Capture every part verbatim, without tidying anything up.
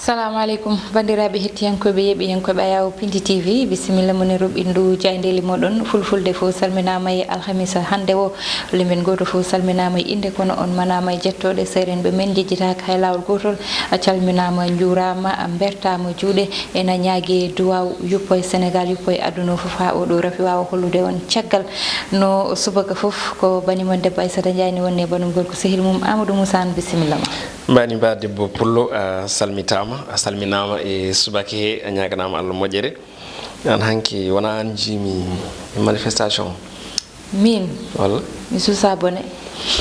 Assalamu aleykum, banndiraaɓe hettiyankooɓe, yeeɓiyankooɓe Ayaawo Pindi T V, bisimilla mon e roɓɓindu jaayndeeli mooɗon. Fulfulde fof salminaama e alhamisa hannde o. Lemben gooto fof salminaama e innde, kono on manaama e jettooɗe. Seerenɓe men njejjitaaka hay laawol gootol. A calminaama, njuuraama, a mbertaama juuɗe. Ena ñaagee duwaaw, yuppo e Senegaal, yuppo e aduna o fof, haa oo ɗoo rafi waawa hollude on caggal. No subaka fof, ko bani mon debbo Aissata Ndiaye ne wonni e banum gorko sehil mum Amadou Moussa Anne, bisimilla ma. Mbaɗi mba debbo Pullo, a salmitaama, a salminaama e subaka he, a ñaaganaama Allah moƴƴere. An hanki wona an jiimi e manifestation o? Min? Walla? Mi suusa bone.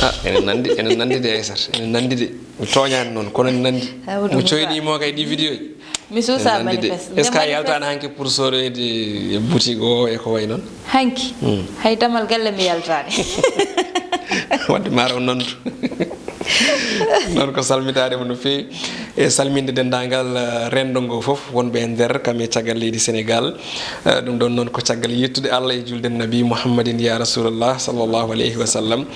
Ah, ene nandi, ene nandi de Aissata, ene nandi de. Mi tooñaani noon, kono ene nandi. Amadou Mo Moussa. Coyniimo kay ɗi vidéo ji. Mi suusa Ene nandi de. Manifeste. Est-ce que a yaltaani hanki pour soreede e boutique o e ko wayi noon? Hanki? Hmm. Hay damal galle mi yaltaani. Wadde maaro nandu. Noon ko salmitaade mo no feewi. E salminde denndaangal, eh, renndo ngo fof, wonɓe e nder kam e caggal leydi Senegaal. Eh, ɗum ɗoon noon ko caggal yettude Allah e julde Nabi Muhammadin ya Rasulallah sallallahu alayhi wa sallam.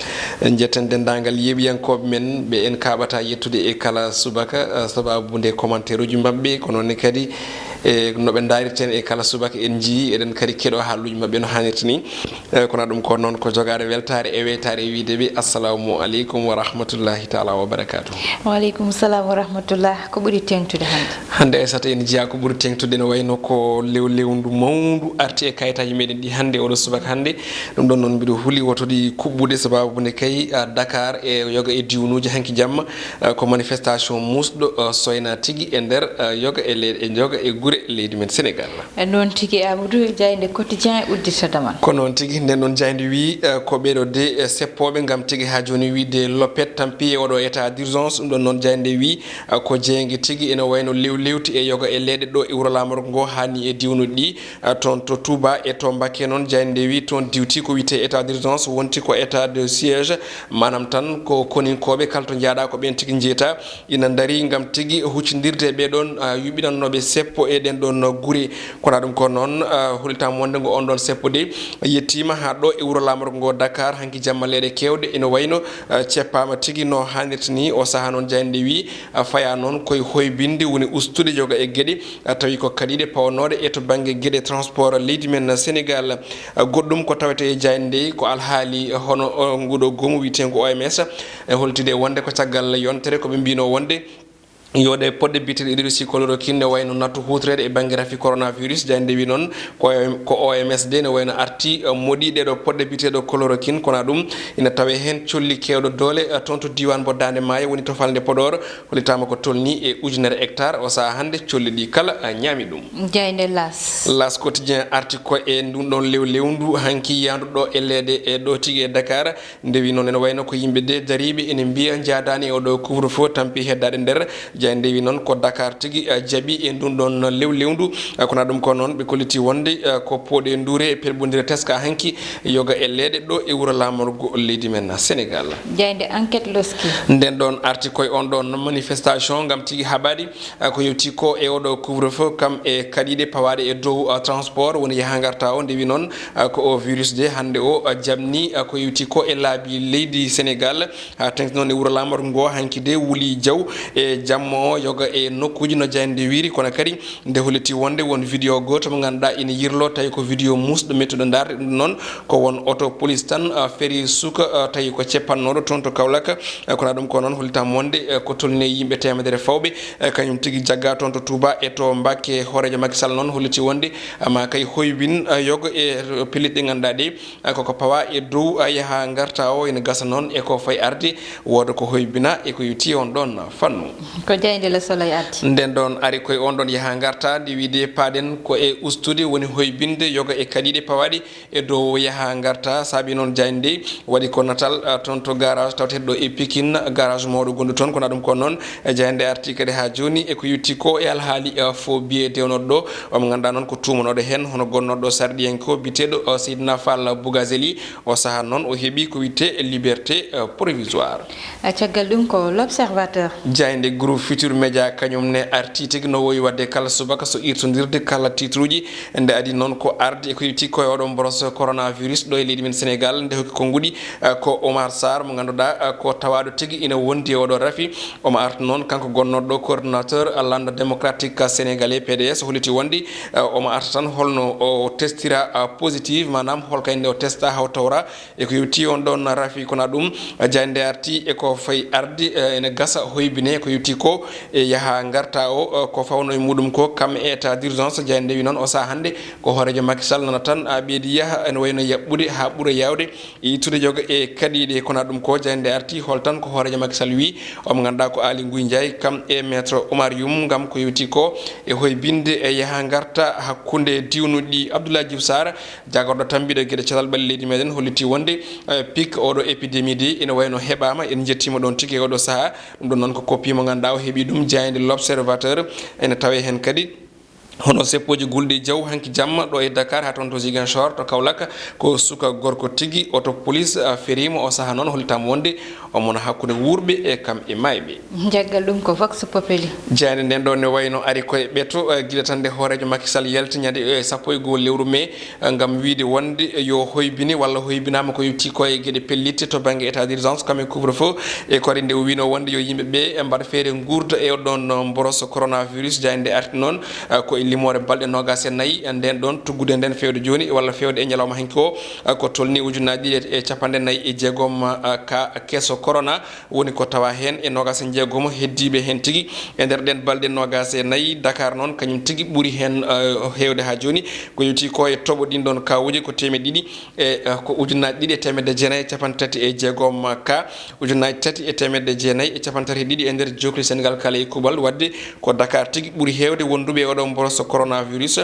En njetten denndaangal yeeɓiyankooɓe men ɓe en kaaɓata yettude e kala subaka, eh, sababu nde commentaire uji maɓɓe, ko noon ne kadi e no ɓe ndaarirten e kala subaka en njiyii, eɗen kadi keɗoo haaluuji maɓɓe no haanirta ni. Eh, kono ɗum ko noon ko jogaade weltaare e weytaare e wiyde ɓe, "Assalamu aleykum wa rahmatullahi taala wa barakatuh." Wa aleykum salam wa rahmatullah. Ko ɓuri teeŋtude hannde? Hannde, Aissata, ene jeyaa ko ɓuri teeŋtude, ene wayno ko lewlewndu mawndu arti e kayitaaji meɗen ɗi hannde, oɗo subaka hannde. Ɗum ɗoon noon, mbiɗo huli woto ɗi kuɓɓude, sababu nde kay, ah, Dakar e yoga e diwnuuji hanki jamma, ah, ko manifestation muusɗo, ah, soyna tigi e nder, ah, yoga e le-, e yoga e gure leydi men Senegaal. E noon tigi, Amadou, jaaynde Quotidien udditata ma. Ko noon tigi, nden noon jaaynde wi, eh, ko ɓeeɗo de, eh, seppooɓe ngam tigi haa jooni wiyde lopet tampi e oɗo état d'urgence. Ɗum ɗoon noon jaaynde wi, eh, ko jeynge tigi, ene wayno lewlewti e yoga e leeɗe ɗo e wuro laamorgo ngo haa ni e diwnuɗi ɗi, eh, toon to Touba e to Mbacké noon jaaynde wi toon diwti ko wiyte état d'urgence, wonti ko état de siège, maanaam tan ko koninkooɓe kala to njaaɗa ko ɓeen tigi njeyta. Ina ndarii ngam tigi huccondirde e ɓee ɗoon, ah, yuɓɓinannooɓe seppo e ɗeen ɗoon gure. Kono ɗum ko noon, ah, hollitaama wonde ngo oon ɗoon seppo de yettiima haa ɗo e wuro laamorgo ngo Dakar, hanki jamma leeɗe keewɗe ina wayno, ah, ceppaama tigi no haanirta ni. O sahaa noon jaaynde wi, ah, fayaa noon koye hoybinde woni ustude yoga e geɗe, ah, tawi ko kaɗiiɗe pawanooɗe e to bannge geɗe transport leydi men Senegaal. Ah, goɗɗum ko tawetee e jaaynde nde ko alhaali, ah, hono, ah, nguɗo goomu wiyeteengu O M S. E holtide wonde ko caggal yontere ko ɓe mbiyno wonde yo ɗe poɗɗe biyeteeɗe hydroxychloroquine ne wayno nattu huutoreede e bannge rafi coronavirus. Jaaynde wi noon ko, ko O M S de ne wayno arti, eh, moɗi ɗeɗo poɗɗe biyeteeɗo chloroquine, kono ɗum ina tawee heen colli keewɗo doole, eh, toon to diiwaan mbo Daande Maayo woni to falnde Podor, hollitaama ko tolni e ujunere hectare. O sahaa hannde colli ɗi kala, eh, ñaami ɗum. Jaaynde L'As. L'As Quotidien arti ko e ndun ɗoon lewlewndu hanki yaandu ɗo e leeɗe e ɗo tigi e Dakar. Nde wi noon ene wayno ko yimɓe de dariiɓe ene mbiya njaadaani e oɗo couvre-feu tampi heddaade nder. Jaaynde wi noon ko Dakar tigi, eh, jaɓi e ndun ɗoon lewlewndu. Eh, kono ɗum ko noon ɓe kolliti wonde, eh, ko pooɗe nduure e pelɓondire teska hanki yoga e leeɗe ɗo e wuro laamorgo leydi men Senegaal. Jaaynde Enquête loski. Nden ɗoon arti koye on ɗoon manifestation ngam tigi haɓaade ah, ko yewti ko e oɗo couvre-feu kam e kaɗiiɗe pawaaɗe e dow, ah, transport woni yaha ngarta o. Nde wi noon, ah, ko o virus de hannde o, ah, jamni, ah, ko yewti ko e laabi leydi Senegaal, ah, tengti noon e wuro laamorgo ngo hanki de wuli jaw e jamma o yoga e nokkuuji no jaaynde wiiri, kono kadi nde holliti wonde won vidéo gooto mo ngannduɗaa ina yirlo tawi ko vidéo musɗo mettuɗo ndaarde ɗum noon ko won oto police tan, ah, feri suka, ah, tawi ko ceppannooɗo toon to Kaolack, ah, kono ɗum ko noon hollitaama wonde, eh, ko tolni e yimɓe teemedere fawɓe, eh, kañum tigi jagga toon to Touba e to Mbacké. Hooreejo Macky Sall noon holliti wonde, ah, ma kay hoybin, ah, yoga e pelliɗi ɗi ngannduɗaa ɗi, ah, koko pawa e dow, ah, yaha ngarta o ina gasa noon e ko fayi arde wooda ko hoybina e ko yewti on ɗoon fannu. Ko jaaynde Le Soleil arti. Nden ɗoon ari koye on ɗoon yaha ngarta nde wiide paaɗen ko e ustude woni hoybinde yoga e kaɗiiɗe pawaaɗi e dow yaha ngarta. Saabi noon jaaynde waɗi ko natal, ah, toon to garage tawateeɗo ɗo e Pikine, garage mawɗo gonɗo toon. Kono ɗum ko noon, eh, jaaynde arti kadi haa jooni e ko yewti ko e alhaali, ah, fo biye dewnooɗo ɗo. Omo ngannduɗaa noon ko tuumanooɗo heen hono gonnooɗo sarɗiyanke o biyeteeɗo, ah, Seydina Fall Bougazeli. O sahaa noon o heɓi ko wiyetee liberté, ah, provisoire. Ah, caggal ɗum ko L'Observateur. Jaaynde groupe Futurs Médias kañum ne arti tigi no wowi waɗde kala subaka so irtondirde kala titruuji. Nde adi noon ko ardi e ko yowiti ko e oɗo mboros coronavirus ɗo e leydi men Sénégal, nde hokki konnguɗi, eh, ko Omar Sarr mo ngannduɗaa, eh, ko tawaaɗo tigi ina wondi e oɗo rafi. Omo arta noon kanko gonnooɗo coordinateur Landu Démocratique Sénégalais, P D S, holliti wonde, eh, omo arta tan holno o testira, eh, positive, maanaam hol kayndi o testa haw tawra e ko yowiti on ɗon rafi. Kono ɗum, eh, jaaynde arti e ko fayi ardi, eh, ene gasa hoybine ko yowiti ko e yaha ngarta o, eh, ko fawno e muɗum ko kam e état d'urgence. Jaaynde wi noon o saha hannde ko hooreejo Macky Sall nana tan, a ɓeydi yaha ene wayno yaɓɓude haa ɓura yaawde e ittude yoga e kaɗiiɗe. Kono ɗum ko jaaynde arti hol tan ko hooreejo Macky Sall wi, omo ngannduɗaa ko Aly Ngouille Ndiaye kam e Maître Oumar Youm ngam ko yowiti ko e hoybinde e yaha ngarta hakkunde diwnuɗi. Abdoulaye Diouf Sarr, jaagorɗo tambiiɗo geɗe cellal ɓalli leydi meɗen, holliti wonde, eh, pic oɗo épidémie de ina wayno heɓaama. En njettiima ɗon tigi e oɗo saha. Ɗum ɗon noon ko koppi mo ngannduɗaa o heɓi ɗum jaaynde L'Observateur. Ene tawe heen kadi hono seppooji gulɗi jaw hanki jamma ɗo e Dakar haa toon to Ziguinchor to Kaolack, ko suka gorko tigi oto police, ah, feriima. O saha noon hollitaama wonde omo wona hakkunde wuurɓe e kam e maayɓe. Caggal ɗum ko Vox Populi. Jaaynde nden ɗo ne wayno ari koye ɓeto, eh, gila tan nde hooreejo Macky Sall yalti ñande, eh, sappo e goo lewru mai, eh, ngam wiide wonde yo hoybine walla hoybinaama ko yowiti ko e geɗe pellitte to bannge état d'urgence kam e couvre-feu. E ko ari nde o wino wonde yo yimɓe ɓe mbaɗa feere nguurda e oɗon mboros coronavirus. Jaaynde arti noon, eh, ko e limoore balɗe noogaas e nayi, eh, nden ɗon tuggude nden fewde jooni walla fewde e ñalawma hanki o, eh, ko tolni ujunnaaji ɗiɗi e capanɗe nayi e jeegom, eh, ka keso corona. Woni ko tawa heen e noogaas e jeegom heddiiɓe heen tigi. E nder ɗeen balɗe noogaas e nayi, Dakar noon kañum tigi ɓuri heen, eh, heewde haa jooni. Ko yowiti ko e toɓo ɗiin ɗoon kaawuuji ko teemedde ɗiɗi e, eh, ko ujunnaaji ɗiɗi e teemedde jeenayi e capanɗe tati e jeegom ka, ujunnaaji tati e teemedde jeenayi e capanɗe tati e ɗiɗi e nder jookli Senegaal kala e kuuɓal. Waɗde ko Dakar tigi ɓuri heewde wonduɓe e oɗo mboros coronavirus.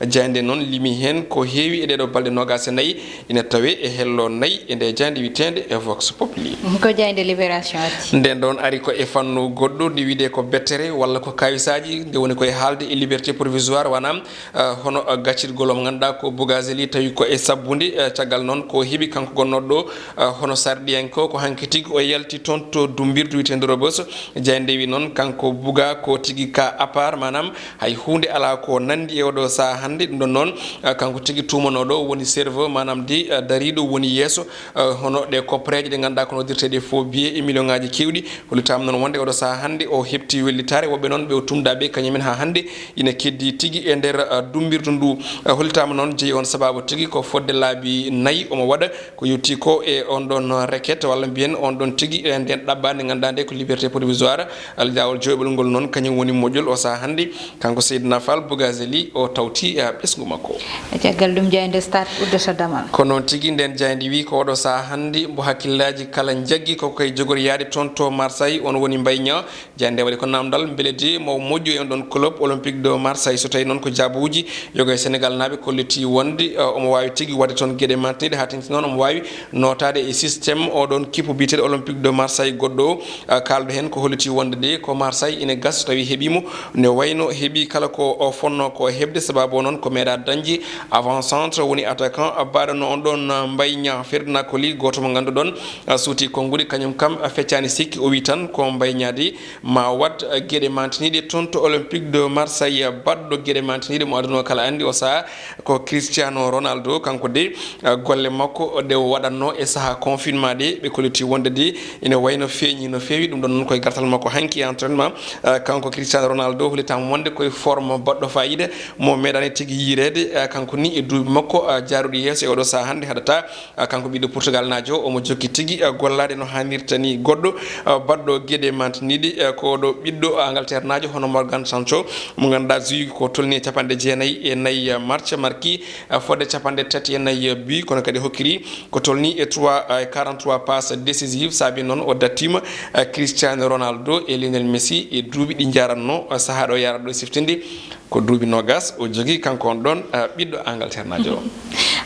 Jaaynde noon limi heen ko heewi e ɗeeɗo balɗe noogaas e nayi. Ina tawe e hello nayi e nde jaaynde witeende e Vox Populi. Ko jaaynde Libération arti. Nden ɗon ari ko e fannu goɗɗo, nde wiyde ko bettere walla ko kawisaaji, nde woni ko e haalde e liberté provisoire, wanaam, eh, hono, eh, gaccirgol o mo ngannduɗaa ko Bougazelli, tawi ko e sabbunde, eh, caggal noon ko heɓi kanko gonnooɗo ɗo, eh, hono sarɗiyanke o, ko hanki tigi o yalti toon to dumbirdu witeendu Rebeuss. Jaaynde wi noon kanko Bouga ko tigi cas à part, maanaam hay huunde alaa ko nanndi e oɗo saha hannde. Ɗum ɗon noon, eh, kanko tigi tuumanooɗo woni cerveau, maanaam di, eh, dariiɗo woni yeeso, eh, hono ɗe koppareeje ɗe ngannduɗaa ko noddirteeɗe faux billets e million ŋaaji keewɗi. Hollitaama noon wonde oɗo saha hannde o heɓti wellitaare, woɓɓe noon ɓe o tumdaaɓe kañumen haa hannde ina keddi tigi e nder, eh, dumbirdu ndu. Eh, hollitaama noon jeyi on sababu tigi ko fodde laabi nayi omo waɗa ko yowti ko e on ɗon requête walla mbiyen on ɗon tigi e nden ɗaɓɓaande ngannduɗaa nde ko liberté provisoire. Aljaawol joyɓol ngol noon kañum woni moƴƴol o saha hannde. Kanko Seydina Fall Bougazelli o tawti, eh, ɓesngu makko. E caggal ɗum jaaynde Stade uddata damal. Ko noon tigi, nden jaaynde wi ko oɗo saha hannde mbo hakkillaaji kala njaggi ko koye jogori yaade toon to Marseille, on woni Mbaye Niang. Jaaynde waɗi ko namdal mbele de mo moƴƴo e on ɗon club Olympique de Marseille. So tawi noon ko jaabuuji yoga e Senegal naaɓe kolliti wonde, eh, omo waawi tigi waɗde toon geɗe mantiniiɗe haa tengti noon omo waawi nootaade e système oɗon kippu biyeteeɗo Olympique de Marseille goɗɗo o. Ah, kaalɗo heen ko holliti wonde de ko Marseille ina gasa so tawi heɓiimo ne wayno heɓi kala ko o fonno ko heɓde, sababu o noon ko meeɗa dañde avant centre woni attaquant baɗono on ɗon, ah, Mbaye Niang. Ferdinand Coly, gooto mo ngannduɗon, ah, suuti konnguɗi, kañum kam, ah, feccani sikki, o wi tan ko Mbaye Niang de ma waɗ, ah, geɗe mantiniiɗe toon to Olympique de Marseille, baɗɗo geɗe mantiniiɗe mo aduna o kala anndi o saha ko Cristiano Ronaldo, kanko de, eh, golle makko ɗe o waɗatno e saha confinement ɗe, ɓe kolliti wonde de ina wayno feeñi no feewi. Ɗum ɗon noon koye gartal makko hanki e entraînement. Eh, kanko Cristiano Ronaldo hollitaama wonde koye forme baɗɗo fayida mo meeɗani tigi yiireede, eh, kanko ni e duuɓi makko, eh, jaaruɗi yeeso e oɗo saha hannde haɗata, eh, kanko ɓiɗɗo Portugal naajo omo jokki tigi, eh, gollaade no haanirta ni. Goɗɗo, eh, baɗɗo geɗe mantiniiɗe, eh, ko ɗo ɓiɗɗo Angleterre naajo hono Morgan Sancho mo ngannduɗaa juwi ko tolni e capanɗe jeenayi e nayi, eh, match, marki, eh, fodde capanɗe tati e nayi, eh, but, kono kadi hokkiri ko tolni e trois, eh, quarante-trois passes décisives, saabi noon o dattiima, eh, Cristiano Ronaldo e Lionel Messi e duuɓi ɗi njaratno, eh, saha ɗo yarata ɗo e siftinde ko duuɓi noogas o jogii kanko on ɗon, eh, ɓiɗɗo Angleterre naajo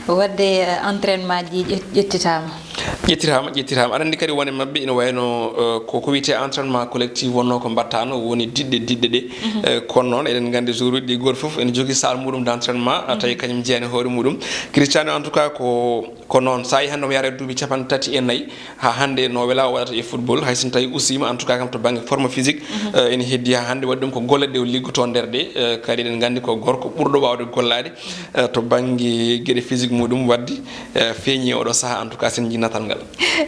o. Wadde, eh, entraînement ji ƴet-, ƴettitaama. Ƴettiraama, ƴettiraama. Aɗa anndi kadi wone maɓɓe ina wayno, eh, ko, ko wiyetee entraînement collectif wonnoo ko mbattaano, woni diɗɗe, diɗɗe ɗe. Eh, kono noon eɗen nganndi jour uji ɗi gooto fof ene jogii salle muɗum d' entraînement, a tawi kañum jeyaa e hoore muɗum. Cristiano, en tout cas, ko, ko noon. So a yii hannde omo yaara e duuɓi capanɗe tati e nayi, haa hannde no wela o waɗata e football, hay so tawii ustiima, en tout cas kam to bannge forme physique, eh, ene heddii haa hannde waɗi ɗum ko golle ɗe o liggotoo nder ɗe, eh, kadi eɗen nganndi ko gorko ɓurɗo waawde gollaade, eh, to bannge geɗe physique muɗum waɗde, eh, feeñi e oɗo sahaa, en tout cas, sen njii natal ngal.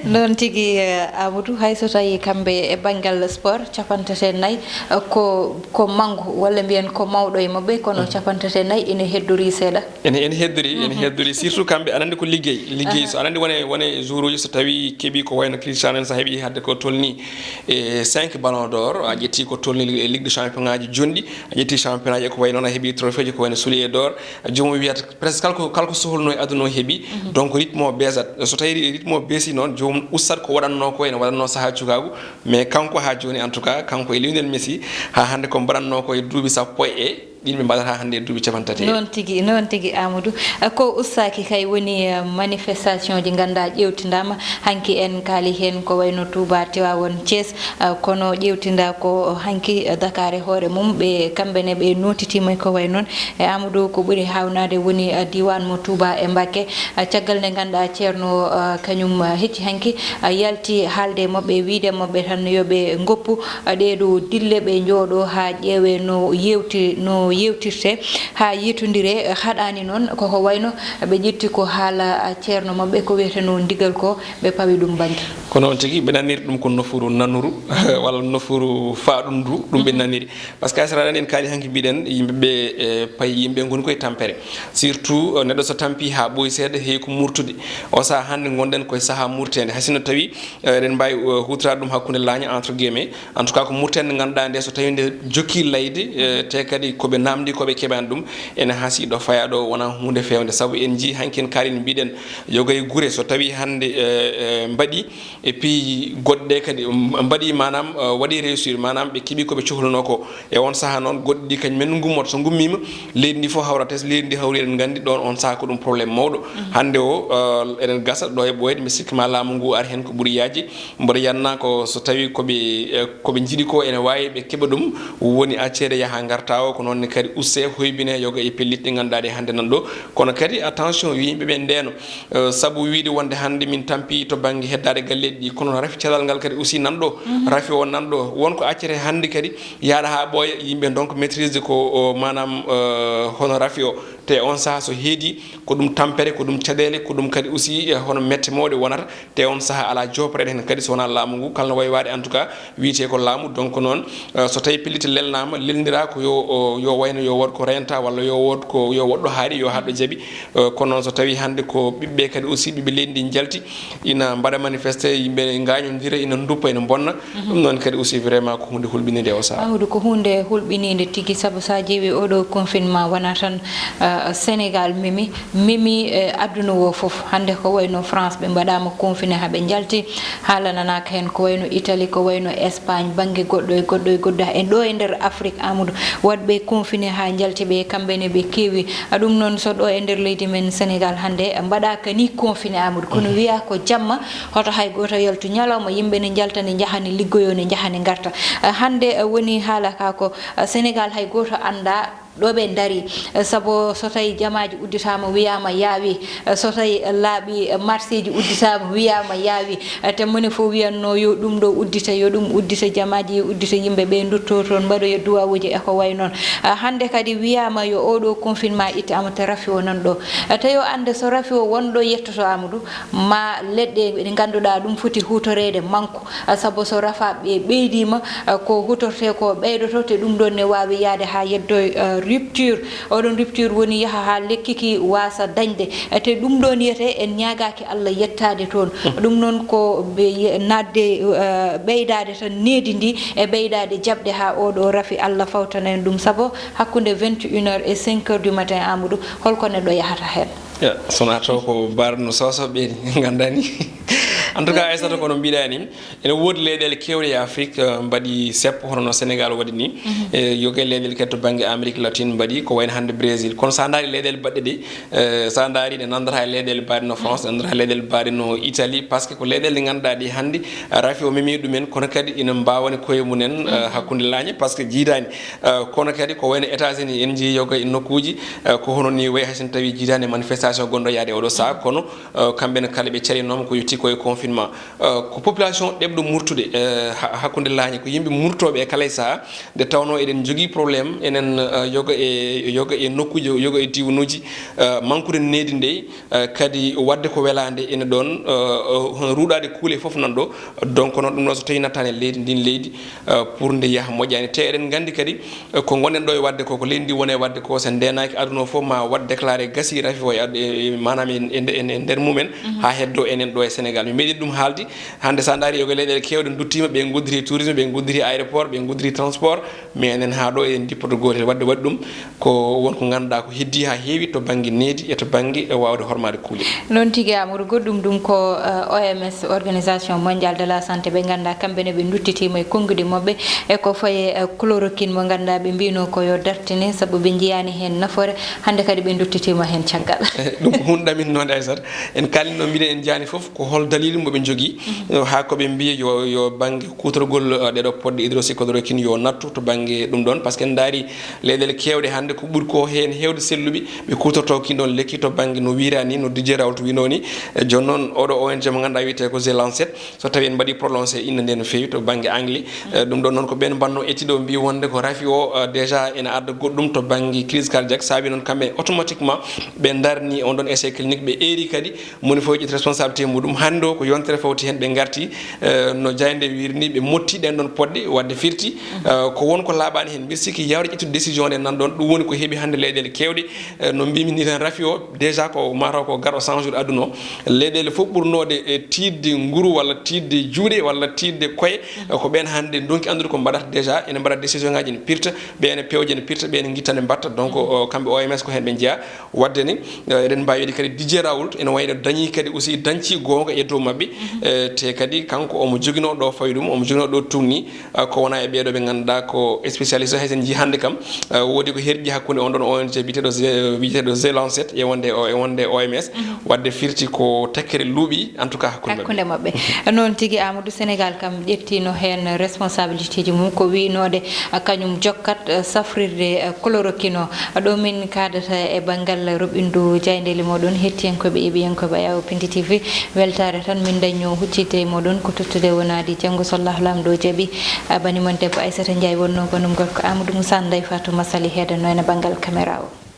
Noon tigi, eh, Amadou, hay so tawii kamɓe e banngal sport, capanɗe tati e nayi, eh, ko, ko manngu, walla mbiyen ko mawɗo e maɓɓe, kono capanɗe tati e nayi ene heddorii seeɗa. Ene, ene heddorii, ene heddorii, surtout kamɓe, aɗa anndi ko liggey, liggey. So aɗa anndi wone, wone jour uji, so tawii keɓii ko wayno Cristiano en, so heɓii hannde ko tolnii e cinq ballon d'or, a ƴettii ko tolnii e Ligue des champion ngaaji jonɗi, a ƴettii championnat ji ko wayi noon, a heɓii trophée ji ko wayno soulier d'or, joomum wiyata presque kala ko, kala ko sohlunoo e aduna o heɓii. Donc rythme o beesat. So tawii rythme o beesii noon, joomum ustat ko waɗannoo ko, ene waɗannoo sahaa cukaagu, mais kanko haa jooni, en tout cas, kanko e Lionel Messi, haa hannde ko mbaɗannoo ko e duuɓi sappo e ɗiɗi ɓe mbaɗata hannde e duuɓi capanɗe tati. Noon tigi, noon tigi, Amadou. Eh, ko ustaaki kay woni, eh, manifestation ji nganndaa ƴeewtindaama. Hanki en kaali heen ko wayno Touba, Tivaouane, Thiès. Eh, kono ƴeewtinda ko hanki, eh, Dakar e hoore mum, ɓe kamɓe ne ɓe nootitiima ko way noon. E Amadou, ko ɓuri haawnaade woni, eh, diiwaan mo Touba e Mbacké. Eh, caggal nde nganndaa Ceerno, eh, kañum, eh, hecci hanki, eh, yalti haalde e maɓɓe, wiyde e maɓɓe tan yo ɓe ngoppu, eh, ɗee ɗoo dille, ɓe njooɗoo haa ƴeewee no yeewti-, no yeewtirtee, haa yeetondiree, eh, haɗaani noon koko wayno ɓe ƴetti ko haala, eh, ceerno maɓɓe, ko wiyetenoo ndigal ko, ɓe pawi ɗum bannge. Ko noon tigi, ɓe naniri ɗum ko nofuru nanuru, walla nofuru faaɗundu, ɗum ɓe naniri. Parce que a sera en kaali hanki mbiɗen, yimɓe ɓe, eh, payi yimɓe ngoni koye tampere. Surtout, eh, neɗɗo so tampi haa ɓooyi seeɗa, heewi ko murtude. O sahaa hannde ngonɗen koye sahaa murteende. Hay sinno tawi, eh, eɗen mbaawi, eh, huutoraade ɗum hakkunde laaña, entre guillemets. En tout cas, ko murteende nde ngannduɗaa nde so tawi nde jokki layde, eh, te kadi ko ɓe naamndi, ko ɓe keɓaani ɗum, ene hasii ɗo fayaa ɗo wonaa huunde feewnde. Sabu en njii hanki en kaali no mbiɗen, yoga e gure so tawi hannde, eh, eh, mbaɗi, e pays goɗɗe kadi, um, mbaɗi, maanaam, uh, waɗi réussir, maanaam, ɓe keɓi ko ɓe cohlunoo ko. E on sahaa noon, goɗɗi ɗi kañum en ngummoto. So ngummiima, leydi ndi fof hawrata, so leydi ndi hawri, eɗen nganndi ɗoon on sahaa ko ɗum problème mawɗo. Hannde o, uh, eɗen gasa ɗo e ɓooyde, mi sikki ma laamu ngu ari heen ko ɓuri yaajde. Mboɗo yiyatnoo ko so tawii ko ɓe, eh, ko ɓe njiɗi ko ene waawi ɓe keɓa ɗum, woni accede yaha ngarta o, ko noon ne kadi uste, hoybine, yoga e pellitte ɗe ngannduɗaa ɗe hannde nan ɗo. Kono kadi, attention, yo yimɓe ɓe ndeeno. Eh, sabu wiyde wonde hannde min tampi to bannge heddaade galleeji ɗi, kono rafi cellal ngal kadi aussi nan ɗo, rafi o nan ɗo. Won ko accete hannde kadi yaaɗa haa ɓooya, yimɓe donc maîtrise ko o, maanaam, eh, hono rafi o. Te on sahaa so heedi, ko ɗum tampere, ko ɗum caɗeele, ko ɗum kadi aussi, eh, hono mette mawɗe wonata. Te on sahaa alaa jooporeeɗo heen kadi so wonaa laamu ngu, kala no wayi waade en tout cas, wiyetee ko laamu. Donc noon, eh, so tawii pellitte lelnaama, lelndiraa ko yo, o, yo wayno yo wood ko reenta walla yo wood ko, yo woɗɗo haaɗi, yo haaɗo jaɓi. Eh, kono noon so tawii hannde ko ɓiɓɓe kadi aussi, ɓiɓɓe leydi ndi njalti, ina mbaɗa manifesté, yimɓe ina ngaañondira, ina nduppa, ina mbonna. Ɗum noon kadi aussi vraiment ko huunde hulɓiniinde o sahaa. Amadou, ko huunde hulɓiniinde tigi, sabu so a ƴeewi oɗo confinement wonaa tan, eh, Sénégal memi, memi, eh, aduna o fof. Hannde ko wayno France, ɓe mbaɗaama confiné haa ɓe njalti. Haalananaaka heen ko wayno Italie, ko wayno Espagne, bannge goɗɗo e goɗɗo e goɗɗo. En ɗo e nder Afrique, Amadou, waɗɓe confiné haa njalti ɓe, kamɓe ne ɓe keewi. A ɗum noon, so ɗo e nder leydi men Sénégal hannde mbaɗaaka ni confiné, Amadou, kono wiyaa ko jamma, hoto hay gooto yaltu. Ñalawma yimɓe ne njalta, ne njaha, ne liggoyoo, ne njaha, ne ngarta. Eh, hannde, eh, woni haala ka ko, eh, Sénégal hay gooto anndaa ɗo ɓe ndari, eh, sabu so tawi jamaaji udditaama, wiyaama yaawi, eh, so tawi laabi, eh, marché ji udditaama, wiyaama yaawi, eh, te moni fof wiyatno yo ɗum ɗo uddita, yo ɗum uddita, jamaaji uddita, yimɓe ɓe ndutto toon, mbaɗoya duwawuuji e ko way noon. Eh, hannde kadi wiyaama yo oɗo confinement ittaama, te rafi o nan ɗo. Eh, te yo annde so rafi o won ɗo yettoto, Amadou, ma leɗɗe ɗe ngannduɗaa ɗum foti huutoreede manko. Ah, sabu so rafi ɓe ɓeydiima, ah, ko huutortee ko ɓeydoto, te ɗum ɗoon ne waawi yahde haa yeddoya, ah, rupture. Oɗon rupture woni yaha haa lekki ki waasa dañde. Ah, te ɗum ɗoon wiyetee en ñaagaaki Allah yettaade toon. Ɗum noon ko ɓe ye-, naatde, ah, ɓeydaade tan needi ndi e ɓeydaade jaɓde haa oɗo rafi Allah fawtana en ɗum. Sabu hakkunde vingt et une heures et cinq heures du matin, Amadou, holko neɗɗo yahata heen? Ya, so wonaa taw ko mbaɗatnoo soso ɓeeni, nganndaa ni. En tout cas, Aissata, kono mbiɗa ni, ene woodi leyɗeele keewɗe e Afrique, eh, mbaɗi seppo, hono no Sénégal waɗi ni. E yoga e leyɗeele kadi to bannge Amérique latine mbaɗi, ko wayno hannde Brésil. Kono sa ndaari leyɗeele baɗɗe ɗe, eh, sa ndaari ɗe nanndata e leyɗeele mbaɗe no France, ɗe nanndata e leyɗeele mbaɗe no Italie, parce que ko leyɗeele ɗe ngannduɗaa ɗe hannde, eh, rafi o memi ɗumen, kono kadi ina mbawani koye mumen, eh, hakkunde laañe, parce que jiidaani. Eh, kono kadi ko wayno États-Unis, en njii yoga e nokkuuji, eh, ko hono ni wayi hay so tawi jiidaani e manifestation gonɗo yaade oɗo saha, kono, eh, kamɓe ne kala ɓe carinoma ko yetti ko e confinement. Eh, ko population ɗeɓɗo murtude, eh, ha-, hakkunde laañe, ko yimɓe murtooɓe e kala e saha, nde tawno eɗen njogii problème enen, eh, yoga e, yoga e nokkuuji, yoga e diwnuuji, eh, mankude needi ndey, eh, kadi waɗde ko welaande ene ɗoon, eh, eh, hono ruuɗaade kuule fof nan ɗo. Donc noon ɗum ɗo so tawi nattaani e leydi, ndin leydi, eh, pour nde yaha moƴƴaani. Te eɗen nganndi kadi, eh, ko ngonɗen ɗo e waɗde ko, ko leydi ndi woni e waɗde ko, so ndeenaaki aduna o fof ma waɗ déclaré gasi rafi o e ad-, e, e, maanaam e, e, e, e nder mumen, haa heddo enen ɗo e Sénégal. Mi meeɗi ɗum haalde, hannde sa ndaari yoga e leyɗeele keewɗe nduttiima, ɓe ngoddiri tourisme, ɓe ngoddiri aéroport, ɓe ngoddiri transport, mais enen haa ɗo eɗen dippoto gootel. Waɗde waɗi ɗum ko won ko ngannduɗaa ko heddi haa heewi to bannge needi e to bannge e waawde hormaade kuule. Noon tigi, Amadou, goɗɗum ɗum ko, eh, O M S, Organisation Mondiale de la Santé, ɓe ngannduɗaa kamɓe ne ɓe nduttitiima e konnguɗi maɓɓe e ko faye, eh, chloroquine mo ngannduɗaa ɓe mbiyno ko yo dartine sabu ɓe njiyaani heen nafoore, hannde kadi ɓe nduttitiima heen caggal. Ɗum ko huunde ɗaminnoonde, Aissata. En kaalino mbiɗen en njaani fof ko hol daliil mo ɓe njogii, eh, haa ko ɓe mbiyi yo, yo bannge kuutorgol, eh, ɗeɗo poɗɗe hydroxychloroquine yo nattu to bannge ɗum ɗoon, parce que en ndaari leyɗeele keewɗe hannde ko ɓuri ko heen heewde selluɓe ɓe kuutorto kin ɗoon lekki to bannge no wiiraani, no Didier Raoult wiynoo ni. Eh, jooni noon oɗo O N G mo ngannduɗaa wiyetee ko The Lancet, so tawi en mbaɗi prononcé innde nde no feewi to bannge anglais. Eh, ɗum ɗoon noon ko ɓeen mbanno étude o mbi wonde ko rafi o, eh, déjà ene adda goɗɗum to bannge crise cardiaque, saabi noon kamɓe automatiquement ɓe ndarni on ɗoon essai clinique, ɓe eeri kadi moni fof ƴetti responsabilité muɗum. Hannde o ko yontere fawti heen ɓe ngarti, eh, no jaaynde wiiri ni, ɓe motti ɗeen ɗoon poɗɗe waɗde firti, eh, ko won ko laaɓaani heen. Mbiɗa sikki yawde ƴettude décision nde nan ɗoon, ɗum woni ko heɓi hannde leyɗeele keewɗe, eh, no mbimi ni tan rafi o, déjà ko mataw ko garɗo cent jours aduna o. Leyɗeele fof ɓurnooɗe e tiiɗde nguru walla tiiɗde juuɗe walla tiiɗde koye, eh, ko ɓeen hannde ndonki anndude ko mbaɗata déjà, ene mbaɗa décision ngaji ene pirta, ɓe ene pewja ene pirta, ɓe ene ngitta ene mbatta. Donc, o, kamɓe O M S ko heen ɓe njeyaa. Waɗde ni, eh, eɗen mbaawi wiide kadi Didier Raoult ene wayno dañi kadi aussi dañci goonga e dow maɓɓe. Eh, te kadi kanko omo joginoo ɗo fawi ɗum, omo joginoo ɗo tugni, eh, ko wona e ɓeeɗo ɓe ngannduɗaa ko spécialiste, hay sen njii hannde kam, eh, woodi ko herƴi hakkunde on ɗon O N G biyeteeɗo The, biyeteeɗo The Lancet e wonde o, e wonde O M S. Waɗde firti ko tekkere luuɓi, en tout cas, hakkunde maɓɓe. Hakkunde maɓɓe. Noon tigi, Amadou, Sénégal kam ƴettino heen responsabilité ji mum, ko wiynoode, eh, kañum jokkat, eh, safrirde, eh, chloroquine o. Ɗo min kaadata e banngal roɓindu jaayndeeli mooɗon, hettiyankooɓe e ɓiyankooɓe Ayaw Pindi T V. Weltaare tan min dañño huccitde e mooɗon ko tottude wonaadi janngo so Allahu Laamɗo jaɓi. A bani mon debbo Aissata Ndiaye wonnoo gonum gorko Amadou Moussa Ndeye Fatou Massaly heedanno ene banngal caméra o.